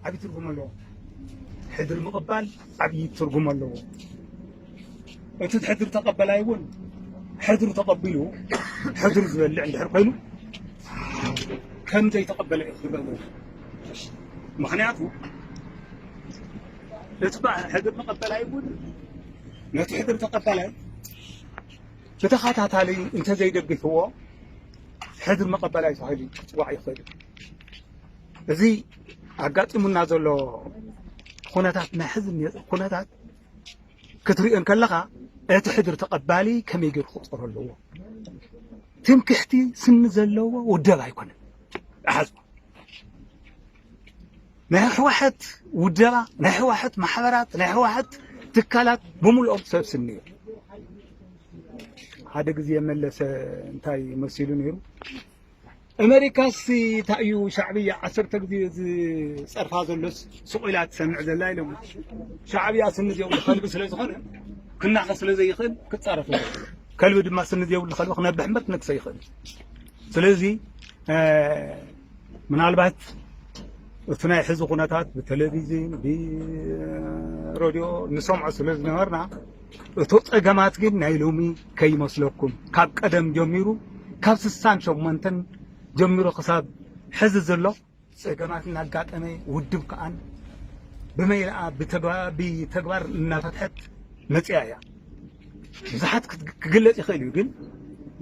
ዓብዪ ትርጉም ኣለዎ። ሕድሪ ምቕባል ዓብዪ ትርጉም ኣለዎ። እቲ ሕድሪ ተቐበላይ እውን ሕድሪ ተቐቢሉ ሕድሪ ዝበልዕ እንድሕር ኮይኑ ከም ዘይተቐበለ እዩ ክገብር። ምኽንያቱ እቲ በ-፣ ሕድሪ መቐበላይ እውን ነቲ ሕድሪ ተቐበላይ ብተኸታታሊ እንተዘይደግፍዎ ሕድሪ መቐበላይ ተባሂሉ ክፅዋዕ ይኽእል እዩ። እዚ ኣጋጢሙና ዘሎ ኩነታት ናይ ሕዚ ኩነታት ክትሪኦ እንከለኻ እቲ ሕድሪ ተቐባሊ ከመይ ገይሩ ክቑፀር ኣለዎ? ትምክሕቲ ስኒ ዘለዎ ውደባ ኣይኮነን። ኣሓዝባ ናይ ህወሓት ውደባ፣ ናይ ህወሓት ማሕበራት፣ ናይ ህወሓት ትካላት ብምልኦም ሰብ ስኒ እዮም። ሓደ ግዜ መለሰ እንታይ መሲሉ ነይሩ? ኣሜሪካስ እንታይ እዩ ሻዕብያ ዓሰርተ ግዜ ዝፀርፋ ዘሎስ ስቕ ኢላ ትሰምዕ ዘላ ኢሎም። ሻዕብያ ስኒ ዘይብሉ ከልቢ ስለ ዝኾነ ክናኸስ ስለ ዘይኽእል ክፃረፍ ኣለዎ። ከልቢ ድማ ስኒ ዘይብሉ ከልቢ ክነብሕ እምበር ክነክሰ ይኽእል። ስለዚ እ፣ ምናልባት እቲ ናይ ሕዚ ኩነታት ብቴሌቪዥን ብሬድዮ ንሰምዖ ስለ ዝነበርና እቶ ጸገማት ግን ናይ ሎሚ ከይመስለኩም ካብ ቀደም ጀሚሩ ካብ ስሳን ሸሞንተን ጀሚሩ ክሳብ ሕዚ ዘሎ ጸገማት እናጋጠመ ውድብ ከኣን ብመይልኣ ብተግባ-፣ ብተግባር እናፈትሐት መጽያ እያ። ብዙሓት ክት-፣ ክግለጽ ይኽእል እዩ ግን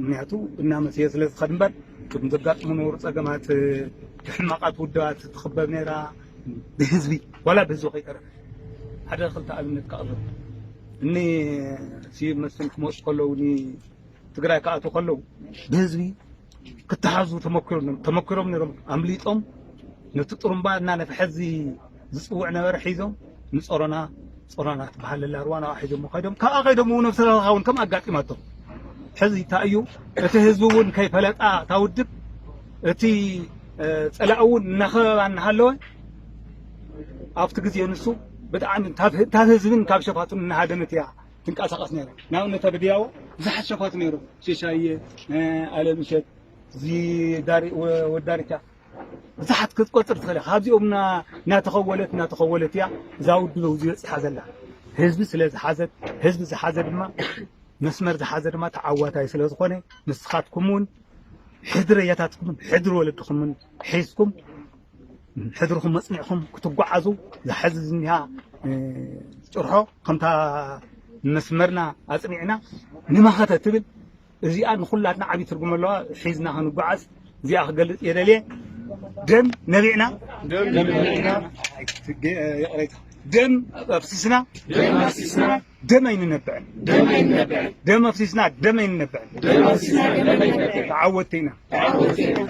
ምክንያቱ እናመሰየ ስለ ዝኸድ እምበር ቅድሚ ዘጋጥሙ ነበሩ ጸገማት ብሕማቓት ውድባት ትኽበብ ነይራ ብህዝቢ ዋላ ብህዝቢ ከይተረፈ ሓደ ክልተ ኣብነት ከቕርብ እኒ ስዩም መስፍን ክመፁ ከለዉ ትግራይ ክኣትዉ ከለዉ ብህዝቢ ክተሓዙ ተመኪሮም ነይሮም ኣምሊጦም ነቲ ጥሩምባ እናነፍሐ ዝፅውዕ ነበረ ሒዞም ንፀሮና ፀሮና ትበሃል ዘላ ርዋ ናብኣ ሒዞም ከይዶም ካብኣ ከይዶም እውን ኣብ ሰላሳ እውን ከም ኣጋጢማቶም ሕዚ እንታይ እዩ እቲ ህዝቢ እውን ከይፈለጣ እታ ውድብ እቲ ፀላእ እውን እናኸበባ እናሃለወ ኣብቲ ግዜ ንሱ ብጣዕሚ ካብ ህዝብን ካብ ሸፋቱን እናሃደመት እያ ትንቀሳቐስ ነይራ። ንኣብነት ኣብ ድያቦ ብዙሓት ሸፋቱ ነይሮም። ሸሻየ፣ ኣለምሸት፣ እዚ ዳሪ-፣ ወ-፣ ወዳሪታ ብዙሓት ክትቆፅር ትኽእል ኢኻ። ካብዚኦም እና-፣ እናተኸወለት እናተኸወለት እያ እዛ ውድብ ኣብዚ በፂሓ ዘላ። ህዝቢ ስለ ዝሓዘት፣ ህዝቢ ዝሓዘ ድማ መስመር ዝሓዘ ድማ ተዓዋታይ ስለ ዝኾነ ንስኻትኩም እውን ሕድሪ ኣያታትኩምን ሕድሪ ወለድኹምን ሒዝኩም ሕድርኹም መፅኒዕኹም ክትጓዓዙ ዝሓዚ ዝኒሃ ጭርሖ ከምታ መስመርና ኣፅኒዕና ንመኸተ ትብል እዚኣ ንኹላትና ዓብዪ ትርጉም ኣለዋ። ሒዝና ክንጓዓዝ እዚኣ ክገልፅ እየ ደልየ። ደም ነቢዕና ደም ነቢዕና ይቕሬታ ደም ኣፍሲስና ደም ኣፍሲስና ደም ኣይንነብዕን። ደም ኣይንነብዕን። ደም ኣፍሲስና ደም ኣይንነብዕን። ደም ኣፍሲስና ደም ኣይንነብዕን። ተዓወትቲ ኢና። ተዓወትቲ ኢና።